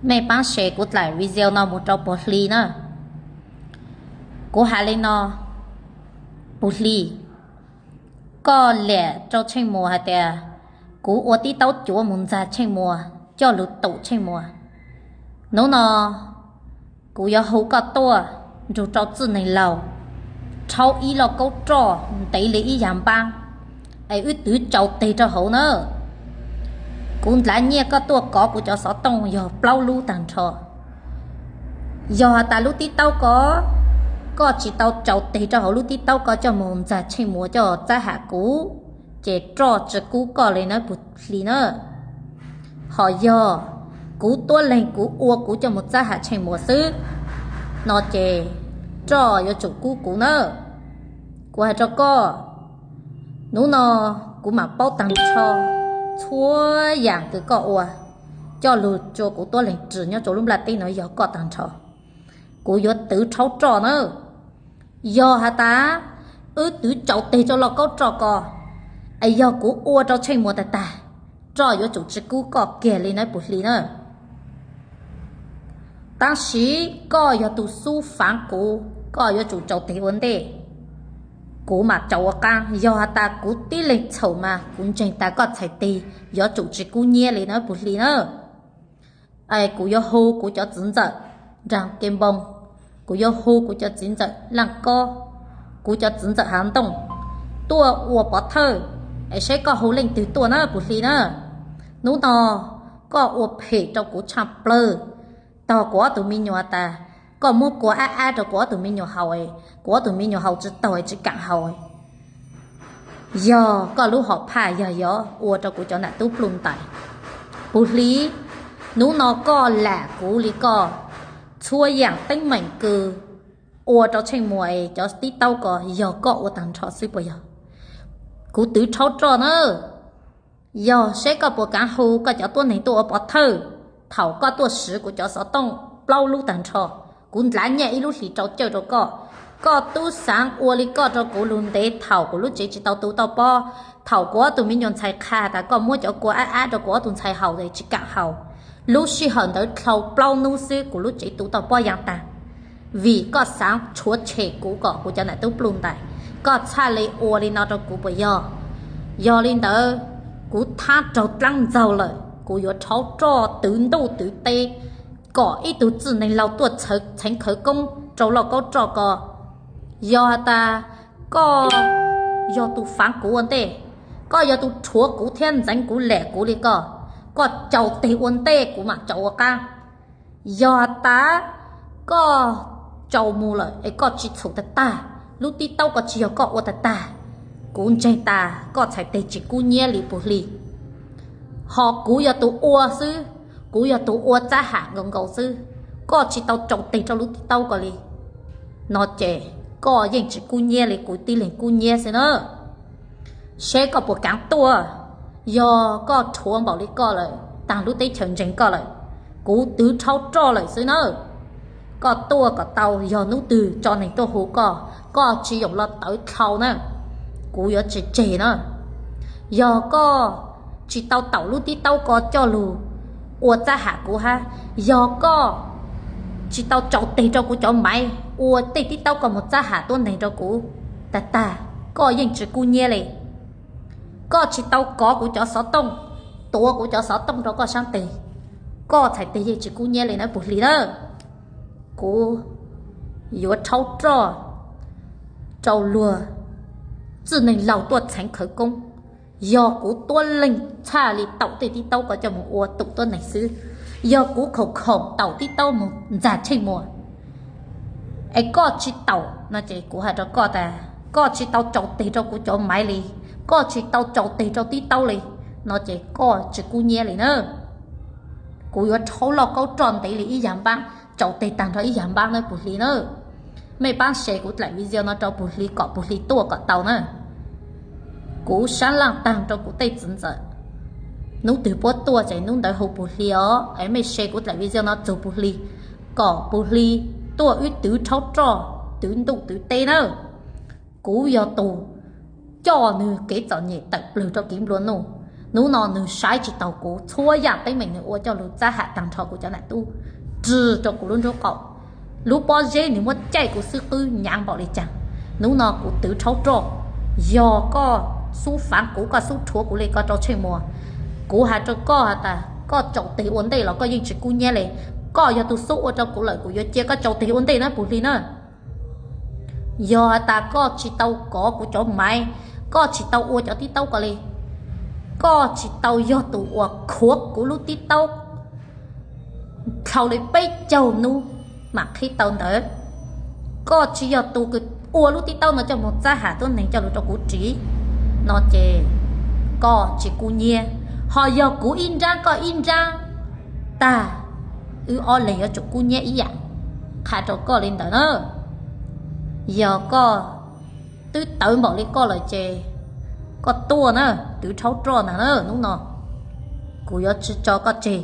Mej paab share kuv dlaim video no mus rau puag hli na. Kuv has le no, puag hli, koj liam rau Tsheej Muas has tas, kuv ua tib taub cuav mus ntxag Tsheej Muas coj lug tum Tsheej Muas. Nub no kuv yuav hu koj tuaj nrug rau txwj neeg laug rhaub ib lauj kaub roj ntev le ib yav npaab, es wb twv tsau teg rau hauv na. Kuv ndlav nyiaj koj tuaj kov kuv cov xov tooj yog plaub lub taag nrho. Yog has tas lub tib taub ko, koj tsi tau tsau teg rau hauv lub tib taub ko coj mus ntxag Tsheej Muas coj txab ham kuv, ces roj tsi kub koj le nawb puag hli na. Hos yog kuv tuab leeg kuv ua kuv coj mus txab ham Tsheej Muas xwb, no ces roj yuav tsum kub kuv na. Kuv has rau koj, nub no kuv mam paub taag nrho txhua yaam kws koj ua coj lug rua kuv tuab leeg ris nyob rua lub nplaj teb no yog koj taag nrho. Kuv yuav twv rhaub roj na. Yog has tas wb twv tsau teg rau lauj kaub roj ko, es yog kuv ua rau Tsheej Muas tag tag, roj yuav tsum tsi kub koj kiag li nawb puag hli na. Tab sis koj yog tug xub faav kuv, koj yuav tsum tsau teg ua ntej, kuv mam tsau ua qaab. Yog has tas kuv tib leeg txhaum mas kuv ntseeg tas koj txhais teg yuav tsum tsi kub nyiab li nawb puag hli na. Kuv yuav hu kuv cov txiv ntxawm nraag ke npoo, kuv yuav hu kuv cov txiv ntxawm laaj kob, kuv cov txiv ntxawm haav ntooj tuaj ua pov thawj, es saib koj hu leej twg tuaj na puag hli na. Nub no koj ua phem rau kuv tshaaj plawg, tog kuv ob tug me nyuam tas, koj muab kua ab ab rau kuv ob tug me nyuam haus, kuv ob tug me nyuam haus tsi taug tsi kaam haus. Yog koj lub hom phaj yog yuav ua rau kuv cov nam tub pluj ntais, puag hli, nub no koj lam kuv li koj, txhua yaam teeb meem kws ua rau Tsheej Muas es cov tib taub ko yog koj ua taag nrho xwb puas yog? Kuv twv rhaub roj na. Yog saib koj puas kaav hu koj cov tuab neeg tuaj ua pov thawj thaum koj tuaj swv kuv cov xov tooj plaub lub taag nrho. Kuv ndlav nyiaj ib lub hlis rau cawj rau koj. Koj tub xaav ua li koj rau kuv lug ntev thaum kuv lub tsev tsis tau tu tau pob, thaum kuv ob tug me nyuam ntxhais qha tas koj muab cov kua ab ab rau kuv ob tug ntxhais haus es tsis kaam haus. Lub sij hawm ntawd dlhau plaub nub xwb kuv lub tsev tu tau pob yaa taag, vim koj xaav tshuav tshem kuv kom kuv cov nam tub pluj ntais. Koj txhaj le ua li no rau kuv puas yog? Yog li ntawd, kuv thaab raug dlaab ntxaug lawm, kuv yuav rhaub roj twv ntuj twv teb kom ib tug txwj neeg laug tuaj txheev khawv koob rau lauj kaub roj ko. Yog has tas koj yog tug faav kuv ua ntej, koj yog tug rhuav kuv thiab ntxeev kuv liam kuv li koj, koj tsau teg ua ntej kuv mam tsau ua qaab. Yog has tas koj tsau mus lawm es koj tsi txhum tag tag, lub tib taub ko tsi yog koj ua tag tag, kuv ntseeg tas koj txhais teg tsis kub nyiab li puag hli. Hos kuv yog tug ua xwb, kuv yog tug ua txab ham nkaus nkaus xwb, koj tsi tau tsau teg rau lub tib taub ko li, no ces koj yeej tsis kub nyiab li, kuv tib leeg kub nyiab xwb na. Saib koj puas kaav tuaj. Yog koj rhuav npaum li koj lawm, taag lub teb chaws ntseeg koj lawm, kuv twv rhaub roj lawm xwb na. Koj tuaj kom tau, yog nub twg tso neeg tuaj hu koj, koj tsis yoom los tawv dlhau na, kuv yuav tsis tseg na. Yog koj tsis tau taum lub tib taub ko coj lug ua txab ham kuv hab, yog koj tsis tau tsau teg rau kuv cov maiv ua tej tib taub ko mus txab ham tuab neeg rau kuv tag tag, koj yeej tsis kub nyiab li. Koj tsis tau kov kuv cov xov tooj, tuav kuv cov xov tooj rau koj saab teg, koj txhais teg yeej tsis kub nyiab li na puag hli na. Kuv yuav rhaub roj rau luag txwj neeg laug tuaj txheev khawv koob. Yog kuv tuab leeg txhaj li taum tej tib taub ko coj mus ua tum tuab neeg xwb, yog kuv khoom khoom taum tib taub mus ntxag Tsheej Muas, es koj tsis taum no ces kuv has rau koj tas koj tsis tau tsau teg rau kuv cov maiv li, koj tsis tau tsau teg rau tib taub li, no ces koj tsis kub nyiab li na. Kuv yuav rhaub lauj kaub roj ntev li ib yag npaab, tsau teg taag nrho ib yag npaab na puag hli na. Mej paab share kuv dlaim video no rau puag hli kom puag hli tuaj kom tau na. Kuv sab laaj taag rau kuv tej txiv ntxawm, nub twg puab tuaj ces nub ntawd hu puag hli os, es mej share kuv dlaim video no txug puag hli, kom puag hli tuaj wb twv rhaub roj, twv ntuj twv teb na. Kuv yog tug coj nwg kev txom nyem tawm plawg rau kev nplua nuj, Hnub no nws saib tsis taus kuv, txhua yam teeb meem nws ua coj lug Txab Ham taag nrho kuv cov nam tub, rwg rau kuv lub nraub qaum. Lub pob zeb nws muab caij kuv xwb qwb hnyav npaum li caag. Hnub no kuv twv rhaub roj, yog koj xub faav kuv, koj xub rhuav kuv le koj rau Tsheej Muas. Kuv has rau koj has tas koj tsaus teg ua ntej los koj yeej tsis kub nyiab le. Koj yog tug xub ua rau kuv lawm, kuv yuav cia koj tsaus teg ua ntej na puj hli na. Yog has tas koj tsis tau kov kuv cov maiv, koj tsis tau ua cov tib taub ko le, koj tsis tau yog tus uas khuav kuv lub tib taub dhau li peb caug nub mam qhib tau ntawd, koj tsis yog tus kws ua lub tib taub no coj moog Txab Ham tuab neeg coj lug rau kuv ris no ces koj tsis kub nyiab. Ho yog kuv ib nraab koj ib nraab tag, wb ob leeg yuav tsum kub nyiab ib yam. Qha rau koj li ntawd na. Yog koj twb tawv npaum li koj lawm ces koj tuaj na, twv rhaub roj ntag na. Hnub no kuv yuav tsis tso koj tseg.